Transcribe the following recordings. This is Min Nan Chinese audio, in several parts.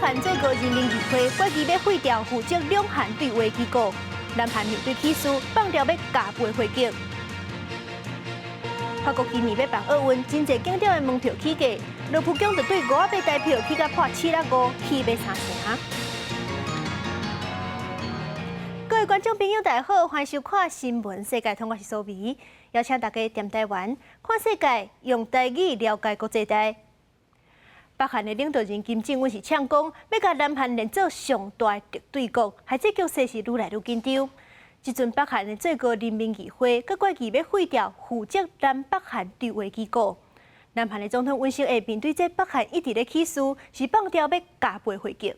韓最高人民議會決議欲廢掉負責兩韓對話機構，南韓面對起事，放調欲加倍回擊。法國今年欲辦奧運，真濟景點的門票起價，羅浮宮就對5.8台票起甲破4.5，起碼三成。各位觀眾朋友，大家好，歡迎收看《新聞世界通》，我是蘇眉，邀請大家踮台灣看世界，用台語了解國際大。北韓的領導人金正恩是嗆講，欲共南韓連做上大敵對國，害這局勢是愈來愈緊張。這陣北韓的最高人民議會閣決議欲廢掉負責南北韓對話機構。南韓的總統尹錫悅面對這北韓一直咧起事，是放調欲加倍回擊。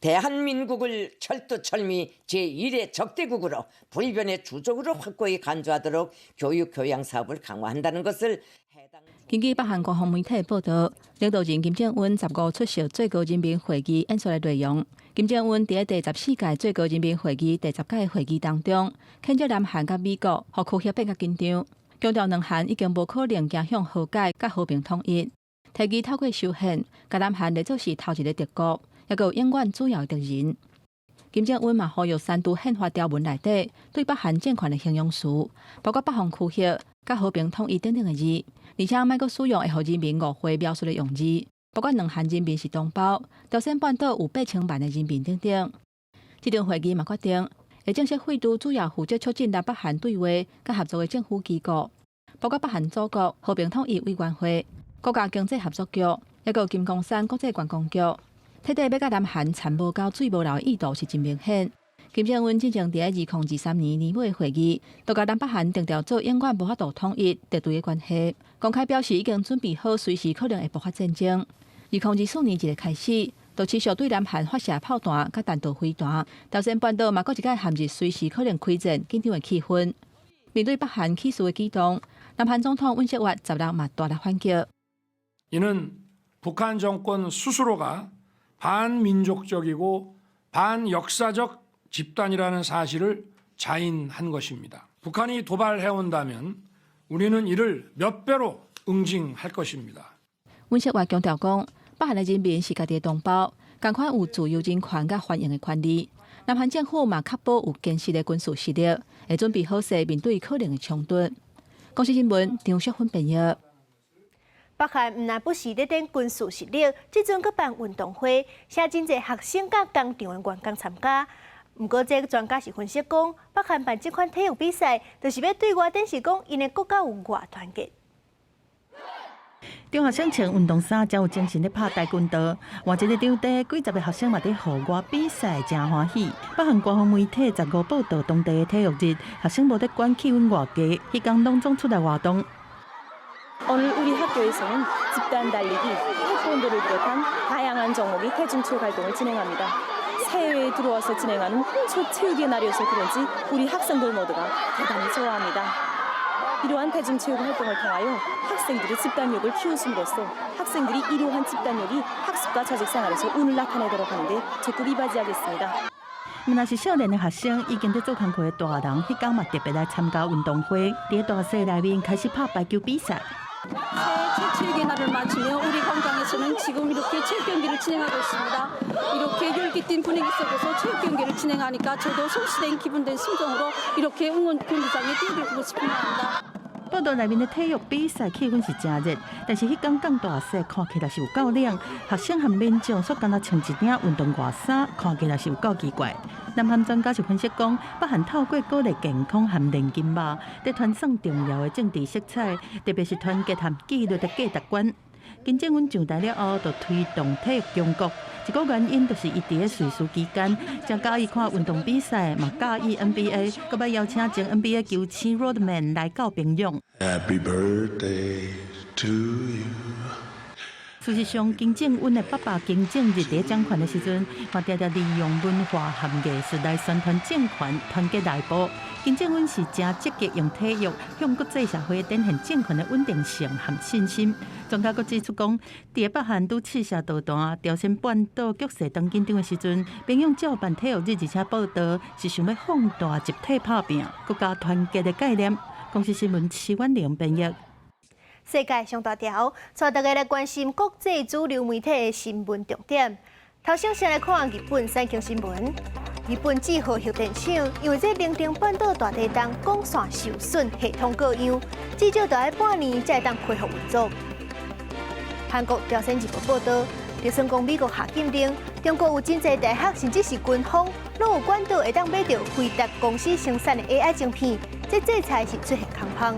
대한민국을 철두철미 제1의 적대국으로 불변의 주적으로 확고히 간주하도록 교육 교양 사업을 강화한다는 것을 根據北韓官方媒體報導，領導人金正恩15出席最高人民會議演說的內容。金正恩佇第14屆最高人民會議第10屆會議當中，譴責南韓佮美國，予區域變較緊張，強調兩韓已經無可能走向和解佮和平統一，提議透過修憲，共南韓列做是頭一个敵國，抑閣有永遠主要敵人。金正恩嘛呼籲刪除憲法條文內底對北韓政權的形容詞，包括北方區域、佮和平統一等等的字，而且莫閣使用會予人民誤會描述的用字，包括兩韓人民是同胞，朝鮮半島有8000萬的人民等等。這場會議嘛決定，會正式廢除主要負責促進南北韓對話佮合作的政府機構，包括北韓祖國和平統一委員會、國家經濟合作局，抑閣金剛山國際觀光局。徹底欲共南韓摻無夠水無流的意圖是真明顯。金正恩進前佇2023年年尾會議，就共南北韓定調做永遠無法度統一敵對的關係，公開表示已經準備好隨時可能會爆發戰爭。2024年1月開始，就持續對南韓發射炮彈佮彈道飛彈，朝鮮半島嘛閣一擺陷入隨時可能開戰緊張的氣氛。面對北韓起事的舉動，南韓總統尹錫悅16嘛大力反擊。 이는 북한 정권 스스로가 반민족적이고 반역사적 집단이라는 사실을 자인한 것입니다. 북한이 도발해온다면 우리는 이를 몇 배로 응징할 것입니다. 尹錫悅強調講，北韓的人民是家己的同胞，仝款有自由人權佮繁榮的權利。南韓政府嘛確保有堅實的軍事實力，會準備好勢面對可能的衝突。公視新聞張淑芬編譯。北韓毋但不時咧展軍事實力，這陣閣辦運動會，吸真濟學生佮工廠的員工參加。毋過，這個專家是分析講，北韓辦這款體育比賽，就是欲對外展示講，𪜶的國家有偌團結。中學生穿運動衫，真有精神咧拍跆拳道。換一个場地，幾十个學生嘛佇戶外比賽，誠歡喜。北韓官方媒體十五報導當地的體育日，學生無咧管氣溫偌低，彼工攏總出來活動。 오늘 우리 학교에서는 집단 달리기, 태권도를 비롯한 다양한 종목의 대중체육 활동을 진행합니다. 새해에 들어와서 진행하는 첫 체육의 날이어서 그런지 우리 학생들 모두가 대단히 좋아합니다. 이러한 대중체육 활동을 통하여 학생들의 집단력을 키우심으로써 학생들이 이러한 집단력이 학습과 조직생활에서 운을 나타내도록 하는데 적극 이바지하겠습니다. 毋但是少年的學生，已經佇做工課的大人，彼工嘛特別來參加運動會，佇大細內面開始拍排球比賽。 새해 체육의 날을 맞추며 우리 광장에서는 지금 이렇게 체육 경기를 진행하고 있습니다. 이렇게 열기 띈 분위기 속에서 체육 경기를 진행하니까 저도 성시된 기분된 심정으로 이렇게 응원 경기장에 뛰어들고 싶은 마음입니다. 報道內面的體育比賽氣氛是誠熱，但是彼工降大雪，看起來是有夠冷。學生和民眾煞敢若穿一領運動外衫，看起來是有夠奇怪。南韓專家就分析講，北韓透過鼓勵健康和練筋肉，佇傳送重要的政治色彩，特別是團結和紀律的價值觀。金正恩上台了後，就推動體育強國。一個原因就是伊佇咧瑞士期間，誠佮意看運動比賽，嘛佮意 NBA，閣欲邀請前 NBA 球星 Rodman 來到平壤。 Happy birthday to you。事實上，金正恩的爸爸金正日佇掌權的時陣，嘛定定利用文化和藝術來宣傳政權，團結內部。金正恩是誠積極用體育向國際社會展現政權的穩定性和信心。專家閣指出講，佇北韓拄試射導彈、朝鮮半島局勢當緊張的時陣，平壤照辦體育日，而且報道是想欲放大集體拍拚、國家團結的概念。公視新聞施婉玲編譯。世界上大條，帶大家來關心國際主流媒體的新聞重點。頭先先來看日本產經新聞。日本志賀核電廠因為這能登半島大地震管線受損，系統故障，至少著愛半年才會當恢復運作。韓國朝鮮日報報導，就算講美國下禁令，中國有真濟大學甚至是軍方，攏有管道會當買著輝達公司生產的 AI 晶片，這制裁是出現空芳。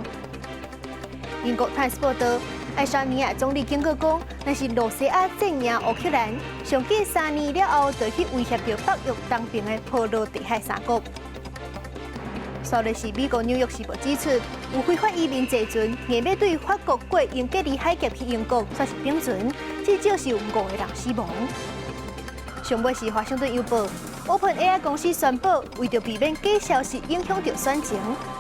英國泰斯報導，愛沙尼亞總理警告講，若是露西亞戰贏烏克蘭，上緊3年了後，就去威脅著北約東邊的波羅的海三國。煞來是美國紐約時報指出，有非法移民坐船，硬欲對法國過英吉利海峽去英國，煞是冰船，至少是有五個人死亡。上尾是華盛頓郵報，OpenAI 公司宣布，為著避免假消息影響著選情，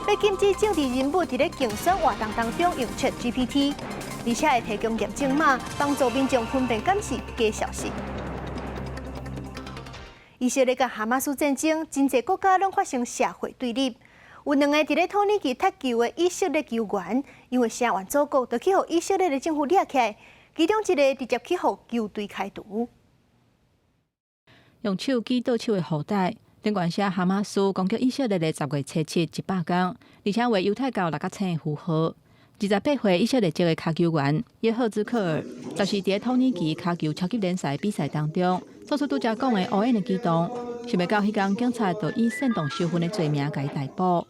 欲禁止政治人物佇咧競選活動當中用 ChatGPT，而且會提供驗證碼，幫助民眾分辨敢是假消息。以色列佮哈馬斯戰爭，真濟國家攏發生社會對立。有兩个佇咧土耳其踢球的以色列球員，因為聲援祖國，就去予以色列的政府掠起來，其中一个直接去予球隊開除。用手舉倒手的護帶，頂懸寫哈馬斯攻擊以色列的10月27100工，而且畫猶太教六角星的符號。28歲以色列籍的跤球員耶赫茲克爾，就是佇土耳其跤球超級聯賽比賽當中，做出拄才講的烏煙的舉動，想袂到彼工警察就以煽動仇恨的罪名共伊逮捕。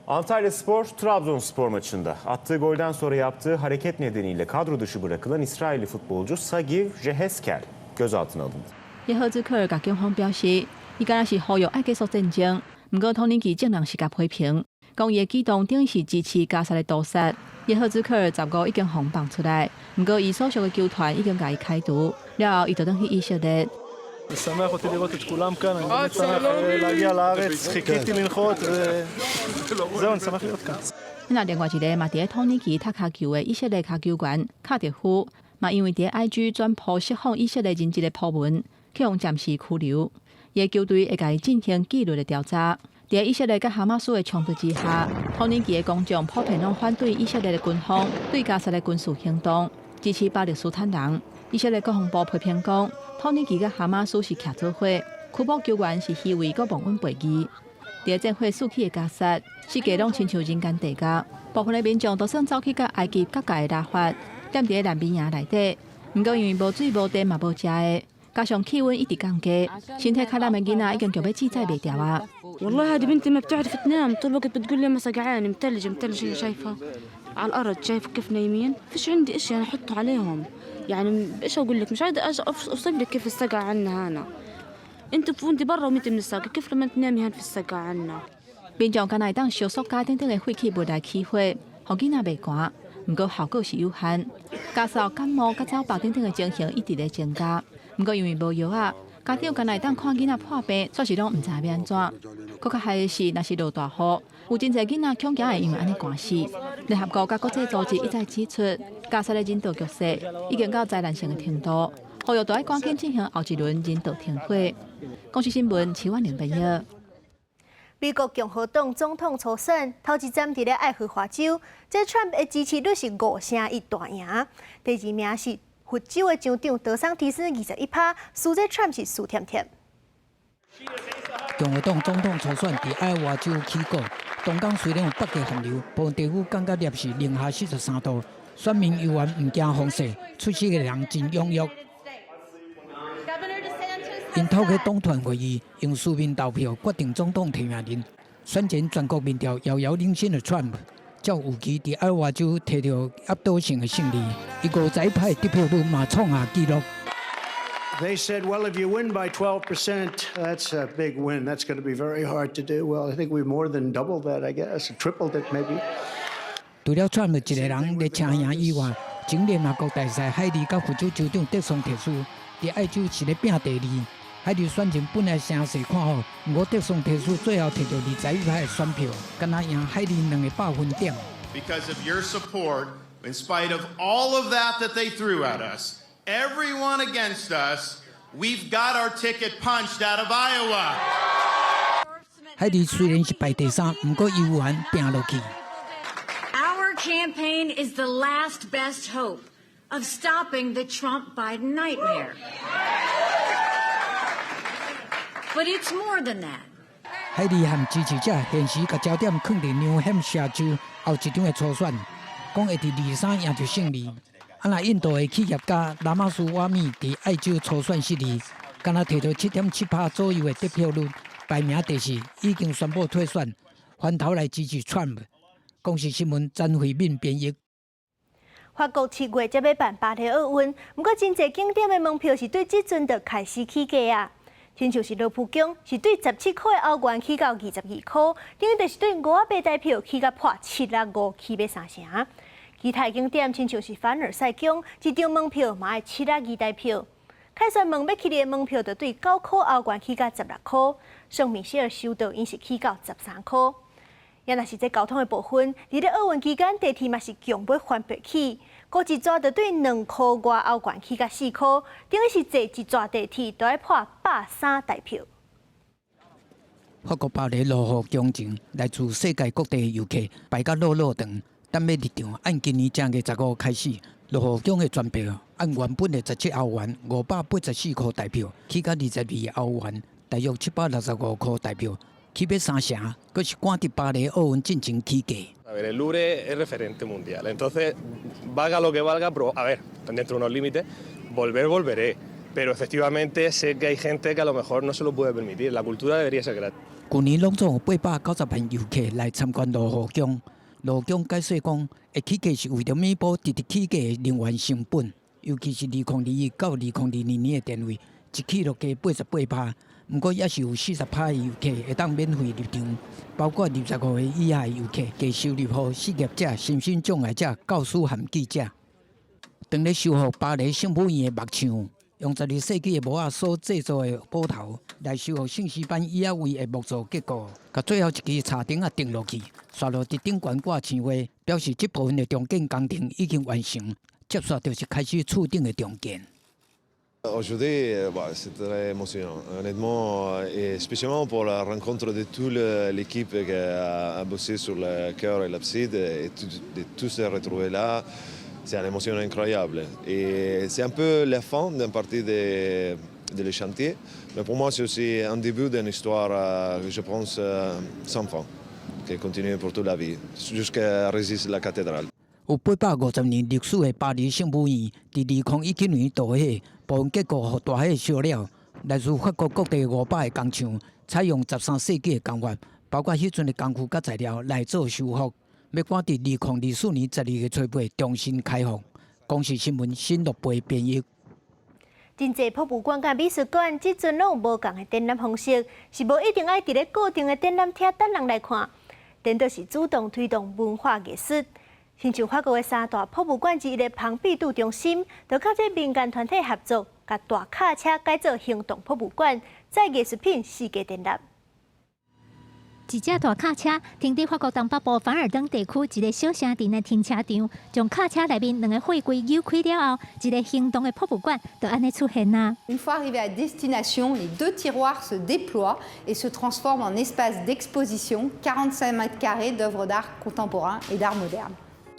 Antalyaspor Trabzonspor maçında attığı golden sonra yaptığı hareket nedeniyle kadro dışı bırakılan İsrailli futbolcu Sagiv Jehezkel gözaltına alındı. 耶赫茲克爾共警方表示，伊敢若是呼籲愛結束戰爭，毋過土耳其眾人是共批評，講伊的舉動等於是支持加薩的屠殺。耶赫茲克爾15已經予放出來，毋過伊所屬的球團已經共伊開除，了後伊就轉去以色列。 משמח אותי לראות את כולם כאן, אני באמת שמח להגיע לארץ, חיכיתי לנחות וזהו, אני שמח להיות כאן. 那另外一个嘛，佇咧土耳其踢跤球的以色列跤球員卡特夫，嘛因為佇 IG 轉 po 釋放以色列人質的 po 文，去予暫時拘留。伊的球隊會共伊進行紀律的調查。佇以色列佮哈馬斯的衝突之下，土耳其的公眾普遍攏反對以色列的軍方對加薩的軍事行動，支持巴勒斯坦人。以色列國防部批評講，土耳其佮哈馬斯是徛做伙，拘捕球員是虛偽閣忘恩負義。佇戰火四起的加薩，四界攏親像人間地獄，部分的民眾都算走去佮埃及國界的拉法，踮佇咧難民營內底。毋過因為無水無電嘛無食的，加上氣溫一直降低，身體較懶的囡仔已經強欲志在袂牢啊。 والله هذه بنتي ما بتعرف تنام، طول الوقت بتقول لي ما سقعانة، متلجة متلجة. شايفة على الأرض؟ شايفة كيف نايمين؟ فيش عندي إشي أنا أحطه عليهم. يعني إيش أقول لك؟ مش قادرة أوصف لك كيف السقعة عنا هنا. أنت وأنت برا وميتة من السقعة، كيف لما تنامي هان في السقعة عنا؟ 民眾敢若會當燒塑膠等等的廢棄物來起火，予囡仔袂寒。毋過效果是有限，加上感冒佮走腹等等的情形一直咧增加。毋過因為無藥仔，家長敢若會當看囡仔破病，煞是攏毋知欲按怎。閣較害的是，若是落大雨，有真濟囡仔恐驚會因為按呢寒死。聯合國佮國際組織一再指出，加薩的人道局勢已經到災難性的程度，呼籲著愛趕緊進行後一輪人道停火。公視新聞，徐婉玲編譯。美國共和黨總統初選頭一站佇咧愛荷華州，這川普的支持率是5勝1大贏。第二名是佛州的州長德桑提斯21趴，輸這川普是輸恬恬。共和黨總統初選佇愛荷華州起鼓，當天雖然有北極寒流，部分地區降到攝氏零下43度，選民猶原毋驚風雪，出席的人真踴躍。𪜶透過黨團會議，用書面投票決定總統提名人。選前全國民調遙遙領先的川普，照預期佇愛荷華州摕著壓倒性的勝利，伊51趴得票率嘛創下紀錄。 They said, "Well, if you win by 12%, that's a big win. That's going to be very hard to do." Well, I think we more than doubled that, I guess, tripled it maybe. 除了川普一个人咧車贏以外，前聯合國大使海利佮佛州州長德桑提斯佇愛州是咧拼第二。海利選情本來聲勢看好，毋過德桑提斯最後摕著21趴的選票，敢若贏海利2個百分點。 Because of your support, in spite of all of that that they threw at us, everyone against us, we've got our ticket punched out of Iowa. 海利雖然是排第三，毋過猶原拼落去。 Our campaign is the last best hope of stopping the Trump Biden nightmare. But it's more than that. 海莉和支持者現時共焦點囥佇紐罕舍州後一場的初選，講會佇2-3贏著勝利。啊，若印度的企業家拉馬斯瓦米佇愛州初選失利，敢若提著7.7趴左右的得票率，排名第四，已經宣布退選，翻頭來支持川普。公視新聞詹慧敏編譯。法國7月才欲辦巴黎奧運，毋過真濟景點的門票是對這陣就開始起價啊。親像是羅浮宮，是對17箍的歐元起到22箍，等於就是對五仔馬台票起甲破7.5起欲三成。其他景點親像是凡爾賽宮，一張門票嘛愛7.2台票。凱旋門欲去的門票就對9箍歐元起到16箍，聖米歇爾修道院是起到13箍。也若是這交通的部分，佇咧奧運期間，地鐵嘛是強欲翻倍起，閣一逝就對2箍外歐元起到4箍，等於是坐一逝地鐵都愛破130台票。法國巴黎羅浮宮前，來自世界各地的遊客排甲落落長，等欲入場。按今年正月15開始，羅浮宮的全票按原本的17歐元584箍台票，起到22歐元，大約765箍台票。起欲三成，閣是趕佇巴黎奧運進前起價。 A ver, el Louvre es referente mundial, entonces valga lo que valga, pero a ver, dentro de unos límites, volver volveré, pero efectivamente sé que hay gente que a lo mejor no se lo puede permitir, la cultura debería ser gratis. 舊年攏總有890萬遊客來參觀羅浮宮，羅浮宮解釋講，會起價是為著彌補直直起價的能源成本，尤其是2021到2022年的電費，一起就加88趴。毋過也是有40趴的遊客會當免費入場，包括25歲以下的遊客，加收入予失業者、身心障礙者、教師和記者。當咧修復巴黎聖母院的木牆，用12世紀的模仔所製作的斧頭來修復聖詩班椅仔位的木造結構，共最後一支插釘仔釘落去，煞落佇頂懸掛牆畫，表示這部分的重建工程已經完成，接續就是開始厝頂的重建。 Aujourd'hui, bah, c'est très émotionnant, honnêtement, et spécialement pour la rencontre de toute l'équipe qui a bossé sur le chœur et l'abside, et de tous se retrouver là, c'est une émotion incroyable. Et c'est un peu la fin d'une partie de le chantier, mais pour moi, c'est aussi un début d'une histoire, je pense, sans fin, qui continue pour toute la vie, jusqu'à résister la cathédrale. 有850年歷史的巴黎聖母院，佇2019年導火，部分結構予大火燒了。來自法國各地500個工廠，採用13世紀的工法，包括彼陣的工具佮材料來做修復。欲趕佇2024年12月初八重新開放。公視新聞新樂貝編譯。真濟博物館佮美術館，這陣攏有無仝的展覽方式，是無一定愛佇咧固定的展覽廳等人來看，顛倒是主動推動文化藝術。親像法國的三大博物館之一的龐畢度中心，就佮這民間團體合作，共大卡車改做行動博物館，載藝術品四界展覽。一隻大卡車停佇法國東北部凡爾登地區一个小城鎮的停車場，將卡車內面兩个貨櫃扭開了後，一个行動的博物館就按呢出現啦。 Une fois arrivé à destination, les deux tiroirs se déploient et se transforment en espace d'exposition, 45 mètres carrés d'œuvres d'art contemporain et d'art moderne.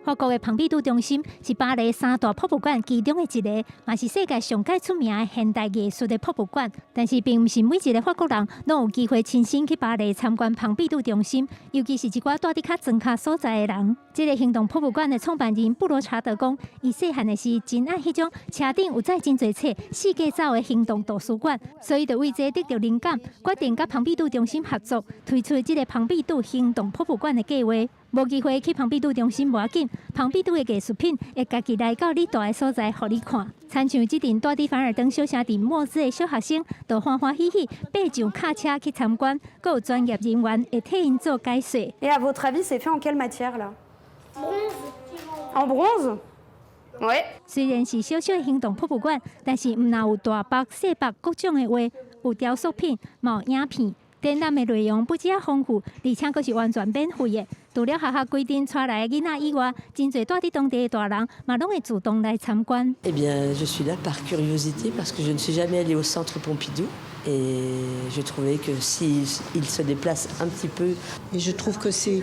法國的龐畢度中心是巴黎三大博物館其中的一个，嘛是世界上蓋出名的現代藝術的博物館。但是，並毋是每一个法國人攏有機會親身去巴黎參觀龐畢度中心，尤其是一寡蹛佇較莊跤所在的人。這个行動博物館的創辦人布羅查德講，伊細漢的時真愛彼種車頂有載真濟冊、四界走的行動圖書館，所以就為這得著靈感，決定佮龐畢度中心合作，推出這个龐畢度行動博物館的計劃。無機會去龐畢度中心無要緊，龐畢度的藝術品會家己來到你蹛的所在，予你看。親像這陣蹛佇凡爾登小城鎮莫茲的小學生，就歡歡喜喜爬上卡車去參觀，閣有專業人員會替𪜶做解說。 Et à votre avis, c'est fait en quelle matière là? En bronze? Ouais. 雖然是小小的行動博物館，但是毋但有大幅、細幅各種的畫，有雕塑品，嘛有影片。展覽的內容不只豐富，而且閣是完全免費的。除了學校規定帶來的囡仔以外，真濟蹛佇當地的大人嘛攏會主動來參觀。 Eh bien, je suis là par curiosité parce que je ne suis jamais allée au centre Pompidou et je trouvais que s'il se déplace un petit peu. Et je trouve que c'est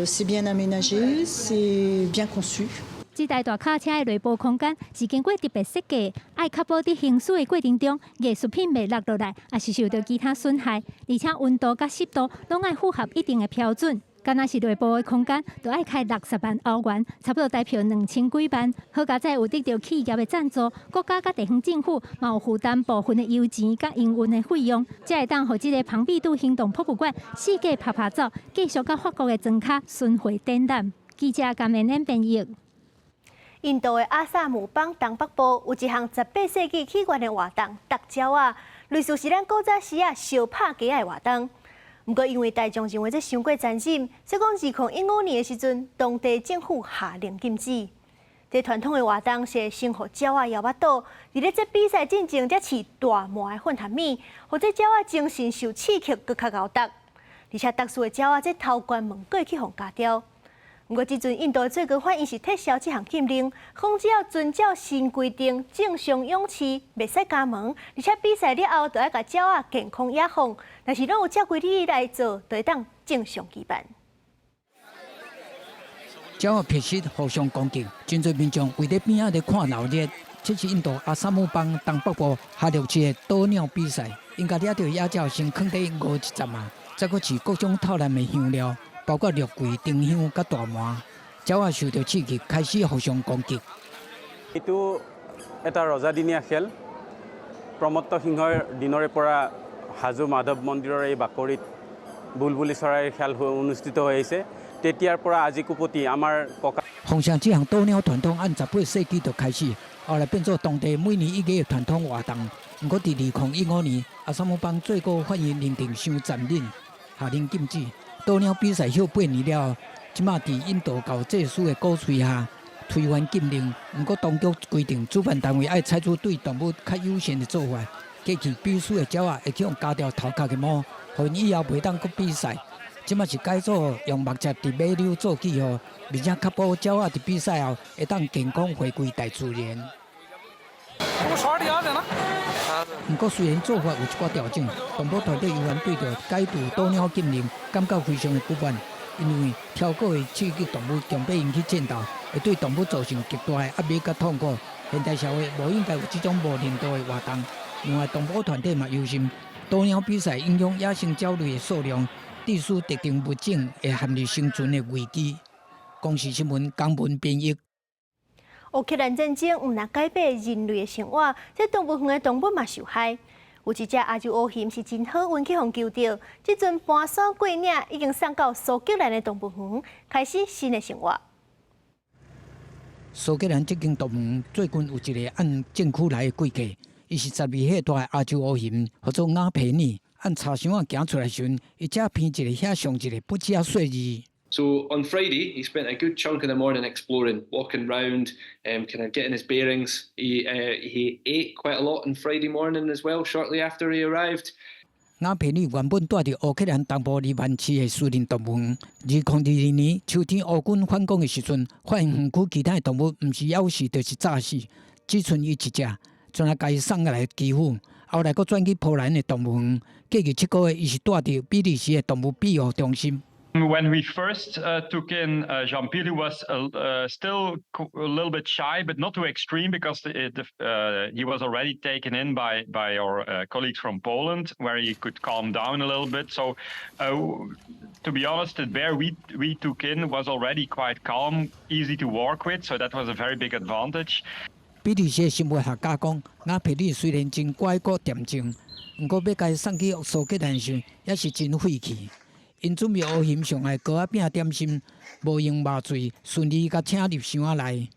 C'est bien aménagé, c'est bien conçu. 這台大卡車的內部空間是經過特別設計，愛確保佇行駛的過程中，藝術品袂落落來，抑是受著其他損害，而且溫度佮濕度攏愛符合一定的標準。敢若是內部的空間，就愛開60萬歐元，差不多台票2000幾萬。好佳哉有得著企業的贊助，國家佮地方政府嘛有負擔部分的油錢佮營運的費用，才會當予這個龐畢度行動博物館四界趴趴走，繼續佮法國的莊跤巡迴展覽。記者甘妍妍編譯。印度的阿薩姆邦東北部有一項18世紀起源的活動，踏鳥仔，類似是咱古早時仔燒拍雞仔的活動。毋過因為大眾認為這傷過殘忍，所以講2015年的時陣，當地政府下令禁止。這傳統的活動是先予鳥仔枵腹肚，佇咧這比賽進前，才飼大麻的混合物，予這鳥仔精神受刺激，閣較𠢕踏。而且特殊的鳥仔這頭關門閣會去予咬著。毋過這陣印度最高法院是撤銷這項禁令，講只要遵照新規定，正常養飼袂使加毛，而且比賽了後，就愛共鳥仔健康野放。若是攏有照規矩來做，就會當正常舉辦。鳥仔觅食互相攻擊，真濟民眾圍佇邊仔咧看鬧熱。這是印度阿薩姆邦東北部哈洛市的鬥鳥比賽，𪜶共掠著野鳥先囥佇熬一陣仔，再閣飼各種透濫的香料，包括肉桂、丁香佮大麻。鳥仔受著刺激，開始互相攻擊。 এইটো এটা ৰজাদিনীয়া খেল। প্ৰমত্ত সিংহৰ দিনৰে পৰা হাজো মাধৱ মন্দিৰৰ এই বাকৰিত বুলবুলি চৰাইৰ খেল অনুষ্ঠিত হৈ আহিছে। তেতিয়াৰ পৰা আজিকোপতি আমাৰ ককা 奉承這項鬥鳥傳統按18世紀就開始，後來變做當地每年1月傳統活動。毋過佇2015年，阿薩姆邦最高法院認定傷殘忍，下令禁止鬥鳥比賽。歇8年了後，這馬佇印度教祭司的鼓吹下，推翻禁令。毋過當局規定，主辦單位愛採取對動物較友善的做法。過去比輸的鳥仔會去予咬著頭殼的毛，予𪜶以後袂當閣比賽。這馬是改做用木屑佇尾溜做記號，而且確保鳥仔佇比賽後會當健康回歸大自然。毋過雖然做法有一寡調整，動保團體猶原對著解除鬥鳥禁令感覺非常的不滿，因為超過的刺激動物強迫𪜶去戰鬥，會對動物造成極大的壓力佮痛苦。現代社會無應該有這種無人道的活動。另外，動保團體嘛憂心，鬥鳥比賽影響野生鳥類的數量，致使特定物種會陷入生存的危機。公視新聞江文編譯。烏克蘭戰爭毋但改變人類的生活，這動物園的動物嘛受害。有一隻亞洲烏熊是真好運去予救著，這陣搬山過嶺已經送到蘇格蘭的動物園，開始新的生活。蘇格蘭這間動物園最近有一个按禁區來的貴客，伊是12歲大的亞洲烏熊，號做雅皮爾。按插箱仔行出來時陣，伊這鼻一个，遐上一个，不止細膩。 So on Friday, he spent a good chunk of the morning exploring, walking round, kind of getting his bearings. He ate quite a lot on Friday morning as well, shortly after he arrived. 雅皮爾原本蹛佇烏克蘭東部利萬市的私人動物園。2022年秋天烏軍反攻的時陣，發現園區其他的動物毋是枵死就是炸死，只賰伊一隻，陣來共伊送來基輔，後來閣轉去波蘭的動物園。過去7個月，伊是蹛佇比利時的動物庇護中心。 When we first took in Jean-Pierre, he was still a little bit shy, but not too extreme because he was already taken in by our colleagues from Poland, where he could calm down a little bit. So, to be honest, the bear we took in was already quite calm, easy to work with, so that was a very big advantage. 比利時的生物學家講，雅皮爾雖然真乖閣恬靜，毋過欲共伊送去蘇格蘭時，也是真費氣。𪜶準備烏熊上愛糕仔餅點心，無用麻醉，順利共請入箱仔內。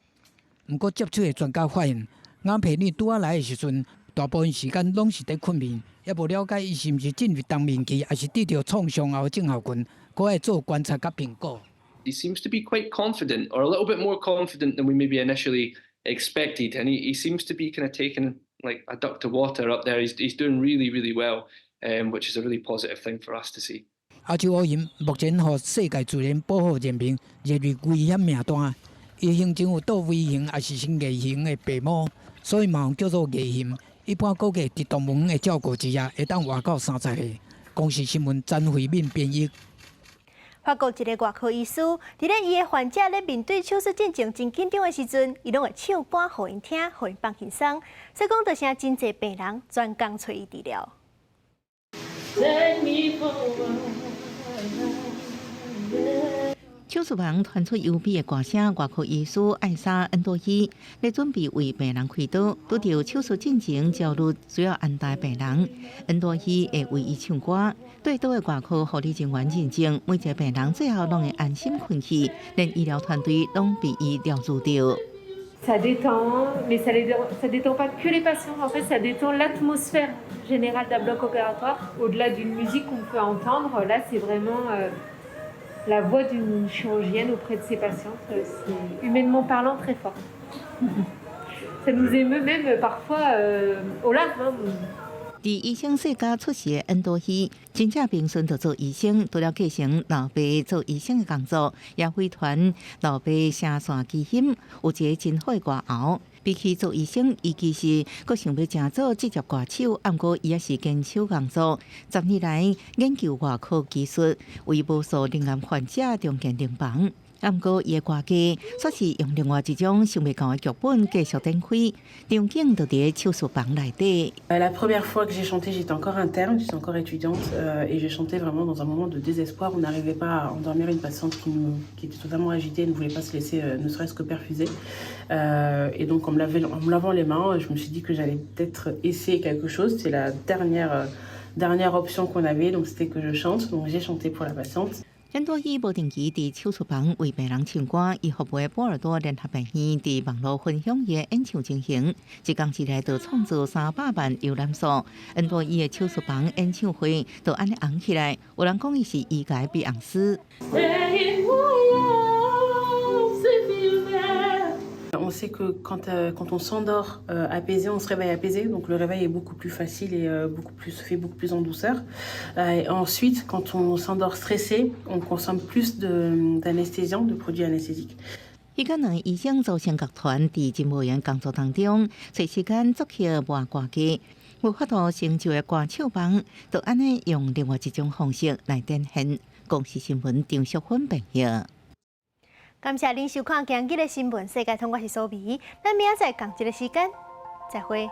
毋過接觸的專家發現，雅皮爾拄仔來的時陣，大部分時間攏是佇睏眠，猶無了解伊是毋是進入冬眠期，抑是得著創傷後症候群，閣愛做觀察佮評估。 He seems to be quite confident, or a little bit more confident than we maybe initially expected, and he seems to be kind of taking like a duck to water up there. He's doing really, really well, which is a really positive thing for us to see. 亞洲烏熊目前予世界自然保護聯盟列入危險名單，伊胸前有倒 V 型抑是新異形的白毛，所以嘛叫做異熊。一般估計佇動物園的照顧之下，會當活到30歲。公視新聞詹慧敏編譯。法國一个外科醫師，佇咧伊的患者咧面對手術進前真緊張的時陣，伊攏會唱歌予𪜶聽，予𪜶放輕鬆。所以講，就成真濟病人專工揣伊治療。在你手術房傳出優美的歌聲，外科醫師艾莎恩多伊咧準備為病人開刀，拄著手術進前焦慮需要安撫病人，恩多伊會為伊唱歌。對刀的外科護理人員認證，每一个病人最後攏會安心睏去，連醫療團隊攏被伊療愈著。 Ça détend, mais ça détend pas que les patients. En fait, ça détend l'atmosphère générale d'un bloc opératoire. Au-delà d'une musique qu'on peut entendre, là, c'est vraiment la voix d'une chirurgienne auprès de ses patientes. C'est humainement parlant très fort. Ça nous émeut même parfois aux larmes, hein. 佇醫生世家出世的恩多希，真正平順就做醫生，除了繼承老爸做醫生的工作，也遺傳老爸聲線基因，有一个真好的歌喉。比起做醫生，伊其實閣想欲成做職業歌手，毋過伊也是堅守工作。10年來研究外科技術，為無數罹癌患者重建病房。毋過伊的歌藝，煞是用另外一種想袂到的劇本繼續展開，場景就佇手術房內底。 La première fois que j'ai chanté, j'étais encore interne, j'étais encore étudiante et j'ai chanté vraiment dans un moment de désespoir. On n'arrivait pas à endormir une patiente qui était totalement agitée et ne voulait pas se laisser ne serait-ce que perfuser. Et donc en me lavant les mains, je me suis dit que j'allais peut-être essayer quelque chose. C'est la dernière option qu'on avait, donc c'était que je chante. Donc j'ai chanté pour la patiente. 恩多伊無定期佇手術房為病人唱歌，伊服務的波爾多聯合病院佇網路分享伊的演唱情形，一工之內就創造300萬瀏覽數。恩多伊的手術房演唱會就按呢紅起來，有人講伊是醫界碧昂斯。 On sait que quand on s'endort apaisé, on se réveille apaisé. Donc le réveil est beaucoup plus facile et se fait beaucoup plus en douceur. Et ensuite, quand on s'endort stressé, on consomme plus d'anesthésiants, de produits anesthésiques. 彼工兩个醫生組成樂團，佇真無閒工作當中，揣時間作曲磨歌技，無法度成就的歌手夢，就按呢用另外一種方式來展現。公視新聞張淑芬編譯。感謝恁收看今日的新聞世界通，我是蘇美，咱明仔載仝一个時間，再會。